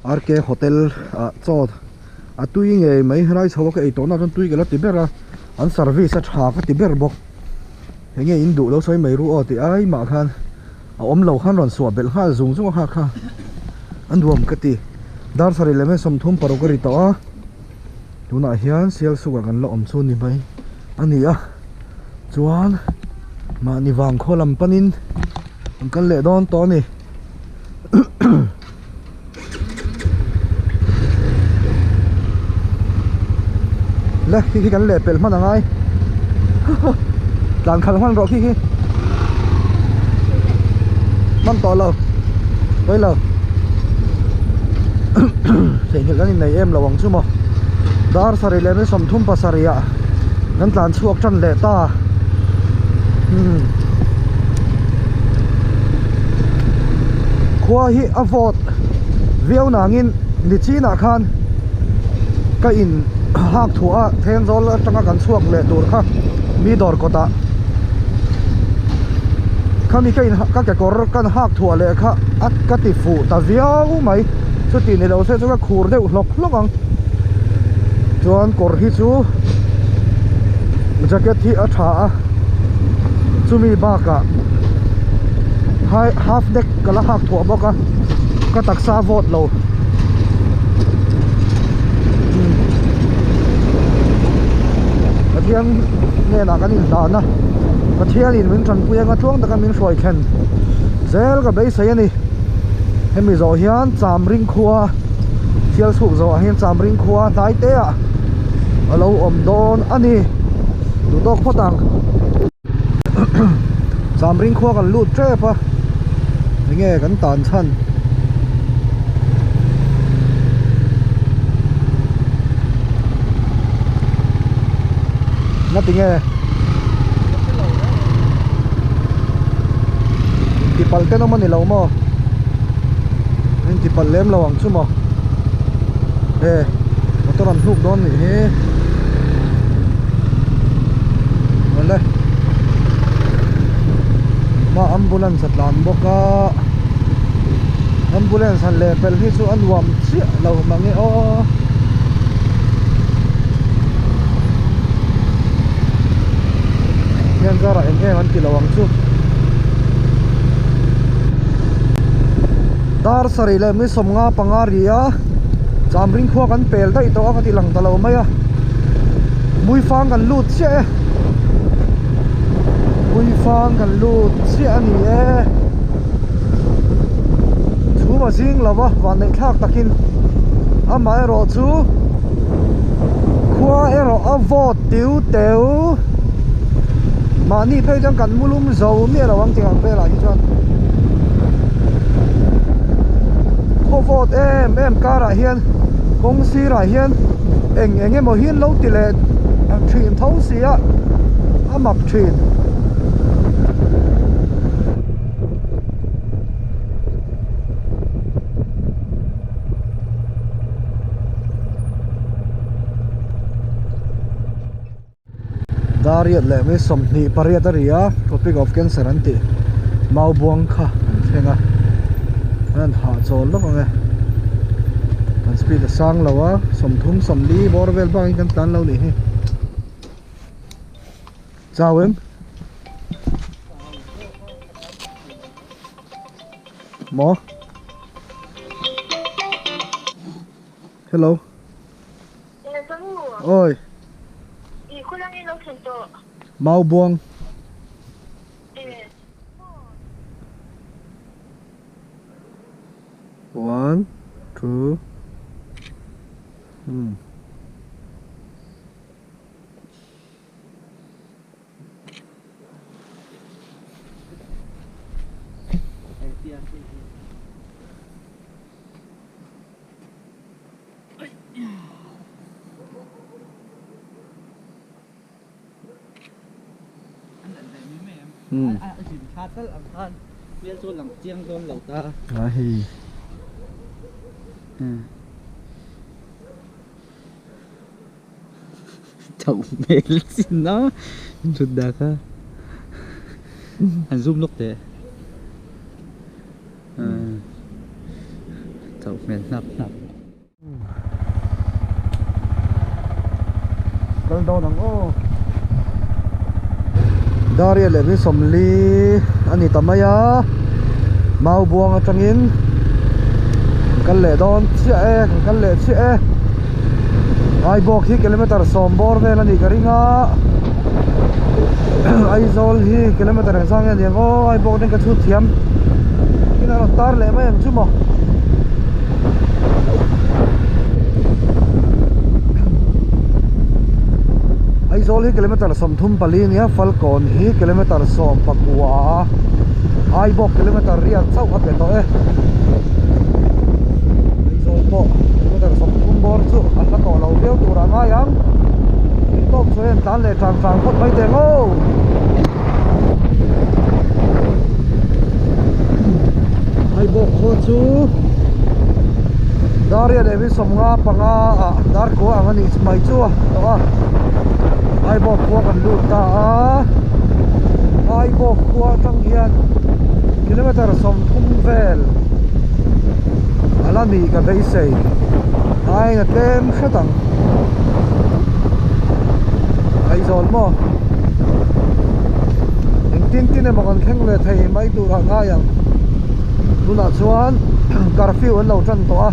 RK hotel ah chaw a tui ngei mai helai chho a ka ei tawh na chuan tui ka la ti ber a an service a tha ka ti ber bawk enge in duh lo sawi mai ru aw tih ai mah khan a awm lo khan rawn suah belh nghal zung zung a kha kha a nuam ka ti dar sarih leh 33 paruk a ri tawh a tunah hian sial sukah kan la awm chu ni mai a ni a chuan mahni vang khaw lam panin an kal leh dawn tawh a ni. Le khi khi kan leh pelh hman angai tlan khalh hman rawh khi khi hman tawh lo pawi lo theihnghilh kan innei em lo ang chu maw dar sarih leh 37 ah kan tlan chhuak tan leh ta hmm khua hi a vawt viau nangin ni chinah khan ka in hak thuah a thenzawl atanga kan chhuak leh tur kha mi dawr kawtah khami ka in ka kekawr kan hak thuah leh kha a ka ti fuh ta viau mai chuti ni lo se chu ka khur deuh hlawk hlawk ang chuan kawr hi chu jacket hi a tha a chumi bakah half neck ka la hak thuah bawk a ka taksa a vawt lo Pathian hnenah kan inhlan a Pathianin min tanpui anga tluang taka min hruai thlen zel ka beisei a ni hemi zawh hian Chamring khua thial chhuk zawh ah hian Chamring khua hnai te ah a lo awm dawn a ni duh tawk phawt ang Chamring khua kan lut tep a enge kan tan chhan na tinge tipalh te nawm a ni lo maw in tipalh lem lo ang chu maw e motor an hnuk dawn nih hi awle hma ambulance a tlan bawk a ambulance han leh pel hi chu a nuam chiah lo mange aw hian zarah eng em an ti lo ang chu dar sarih leh mi 55 ri a chamring khua kan pel daih tawh a ka ti lang ta lo mai a muifang kan lut chiah e muifang kan lut chiah a ni e chhum a zing lo va van neih thlak takin amaherawh chu khua erawh a vawt tiu teu mahni phei chuan kan mulum zo miah lo ang tih ang velah hi chuan khaw vawt em em karah hian kawng sirah hian eng eng emaw hi an lo ti leh thin tho si a a mak thin. Dariat leh mai 28 a ri a Tropic of Cancer an tih mau buang kha an thleng a an hah chawl lawk ang e kan speed a sang lo a 30 40 bawr vel bak in kan tlan lo nih hi chau em maw hello. Oi. Mau buang. One, two. A hei. Chauh hmel chin a thut dah kha han zoom lawk teh. Chauh. hmel hnap hnap. Kal dawn ang aw. Daria leh min sawmli a ni ta mai a, mau buang atangin kan kal leh dawn chiah e, kan kal leh chiah e. Aibawk hi kilometer sawm bawr vel a nih ka ring a, Aizawl hi kilometer engzah nge a ni ang aw, Aibawk atangin ka chhut thiam in a rawn tar leh mai ang chu maw. Aizawl hi kilometer 34 a nia Falkawn hi kilometer 19 a Aibawk kilometer riat chauh a pe tawh e Aizawl pawh kilometer 30 bawr chu a hla tawh lo viau tur a ngai ang tawk chu hei an tlan leh tang tang phawt mai teh ang aw. Aibawk khua chu Daria leh mi 55 ah Darkua ang a nih mai chu a tawh a Aibawk khua kan lut ta a Aibawk khua atang hian kilometer 30 vel a la nih ka beisei aiin a tlem hret ang Aizawl maw. Engtin tin emaw kan thleng ve thei mai tur ah ngai ang tunah chuan curfew an lo tan tawh a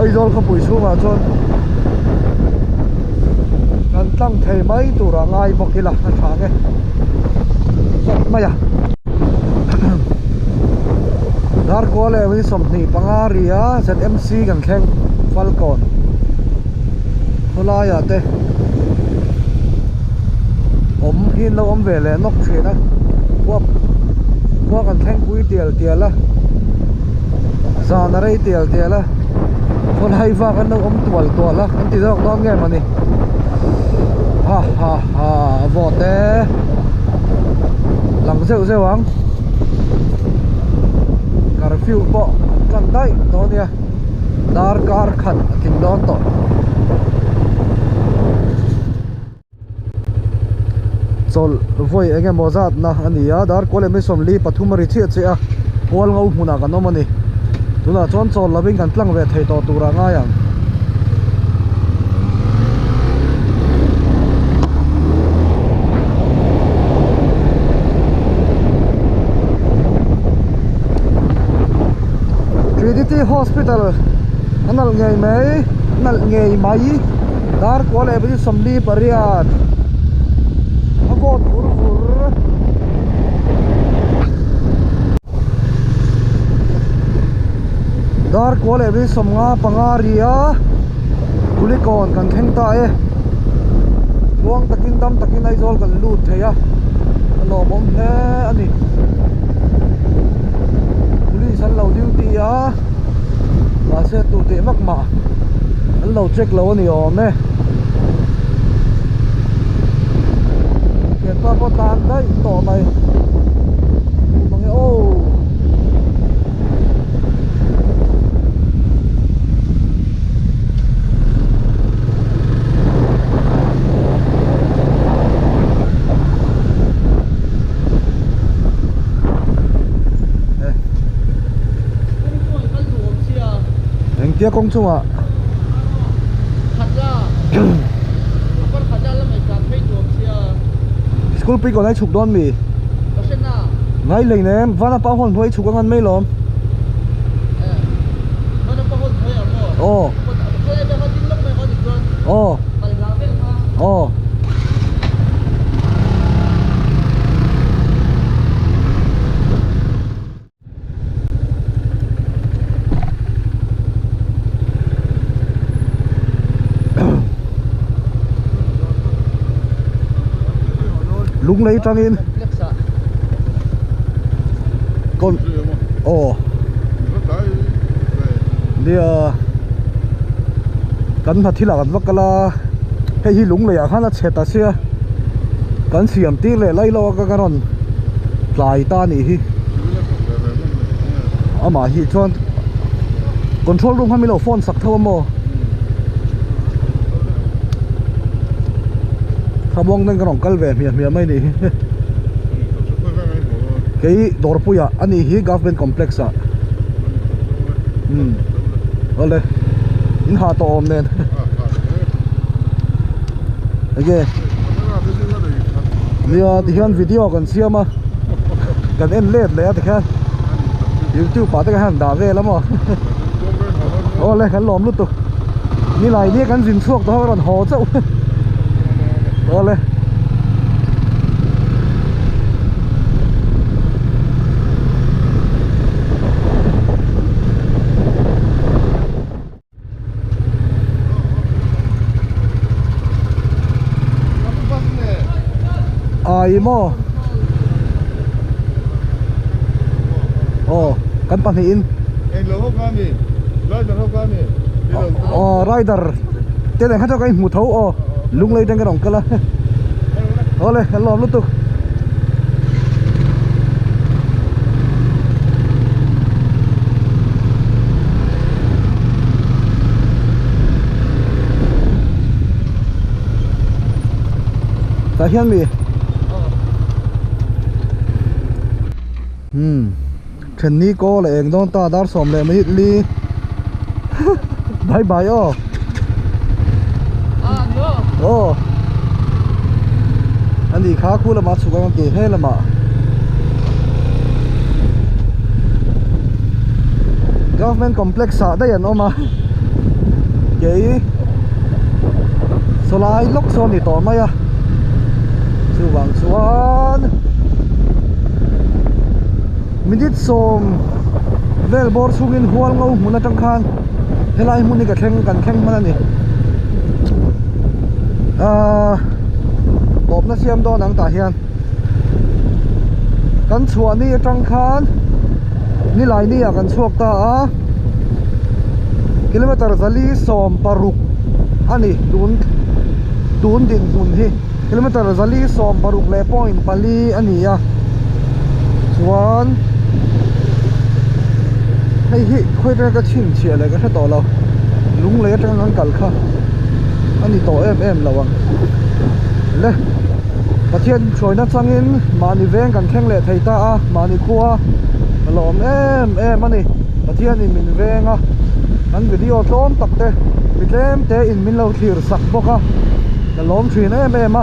Aizawl khawpui chhungah chuan kan tlang thei mai tur ah ngai bawk ila a tha nge sawt mai a Darkua leh ui 25 ri a Z_M_C kan thleng Falkawn. Khawlaiah te awm hi an lo awm ve leh nawk thin a khua khua kan thleng pui tial tial a zan a rei tial tial a khawlai vak an lo awm tual tual a an ti zawk dawn nge mawni ha ha ha a vawt e lang zeuh zeuh ang curfew pawh an tan daih dawn nia. Darkar khat a tling dawn tawh. Chawlh vawi eng emaw zatna a ni a, dar kual leh mai 43 a ri chiah chiah a, kual ngo hmunah kan awm a ni. Tunah chuan chawl lovin kan tlang ve thei tawh turah ngai ang. Trinity Hospital a nalh ngei mai nalh ngei mai dar kua leh pawh hi 48 a vawt vur vur. Dar kua leh pawh hi 55 ri a Kulikawn kan thleng ta e tluang takin dam takin Aizawl kan lut thei a a lawmawm hle a ni. Police an lo duty a mahse tur teh vak mah an lo check lo a ni awm e thianpa pawh tlan daih tawh mai mange aw. Engtia kawng chungah School pui kawn ai chhuk dawn mi Ngai lei nem Vana pa hawn hnuai chhuk angan mai lawm Aw Aw Aw Lunglei tangin Kon Aw Nia Kan hna thil ah kan va kal a Hei hi lunglei ah khan a chhe ta sia Kan siam tir leh lai lo a ka rawn tlai ta a nih hi Amah hi chuan Control room kha min lo phone sak tho a maw Thlamuang deuhin ka rawn kal ve hmiah hmiah mai a nih hi. Kei dawrpuiah a nih hi government complex ah umm awle in hah tawh awm nen enge nia tihian video kan siam a kan en let leh a tikhian youtube ah te khan dah vel a maw awle kan lawm lutuk nilai nia kan zin chhuak tawh a rawn haw chauh awle. Ai maw aw kan pahnihin aw rider te nen kha chuan kan inhmu tho aw lunglei te an rawn kal a awle kan lawm lutuk. Tah hian mi umm then ni kawl a eng dawn ta dar sawm leh minute li bye bye aw aw ani kha khu lamah chhuk ang a ke he lamah government complex ah daih an awm a kei sawlai lawk sawn ni tawh mai a chuvang chuan minute sawm vel bawr chhungin hual ngo hmun atang khan helai hmun hi ka thleng kan thleng hman a ni ahh tawpna siam dawn ang tah hian kan chhuah ni atang khan nilai ni ah kan chhuak ta a kilometer zali 16 a ni tun tun dinhmun hi kilometer zali 16 leh point pali a ni a chuan hei hi khawi atanga ka chhinchhiah leh ka hre tawh lo lunglei atanga kan kal kha a ni tawh em em lo ang le Pathian hruaina changin mahni veng kan thleng leh thei ta a mahni khua a lawm em em a ni Pathianin min veng a kan video tlawm tak te mi tlem te in min lo thlir sak bawk a ka lawm thin em em a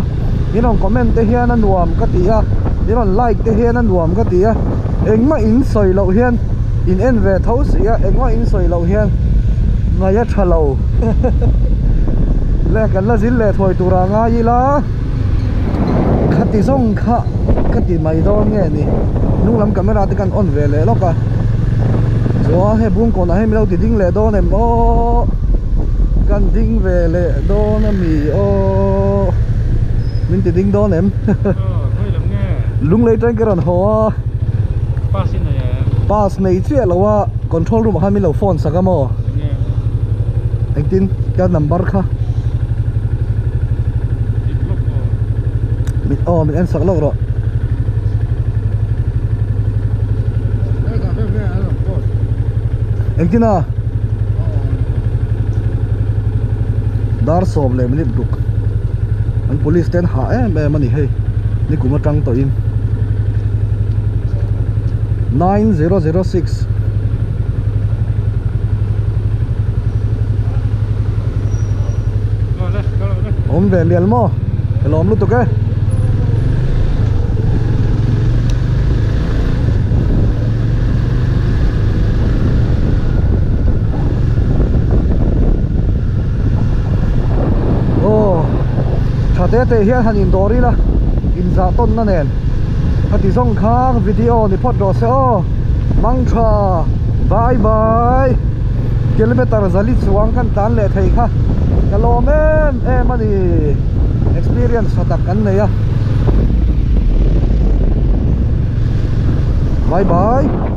min rawn comment te hian a nuam ka ti a min rawn like te hian a nuam ka ti a engmah in sawi loh hian in en ve tho si a engmah in sawi loh hian ngaih a tha lo le kan la zin leh thuai tur ah ngai ila khati zawng kha ka ti mai dawn nge ni hnung lam camera te kan on ve leh lawk a chuan hei bungkawn ah hian min lo ti ding leh dawn em aw kan ding ve leh dawn a mi aw min ti ding dawn em lunglei tank a rawn haw a pass nei chiah lo a control room ah khan min lo phone sak a maw engtin ka number kha mit aw min en sak lawk rawh engtin a dar sawm leh minute ruk an police te an hah em em a ni hei nikum atang tawhin 9006 Awm ve mial maw? Ka lawm lutuk e. Aw tha te te hian han indawr ila inzah tawnna nen a ti zawng kha video ni phawt rawh se aw mangtha bye bye kilometer zali chuang kan tlan leh thei kha ka lawm em em a ni experience tha tak kan nei a bye bye.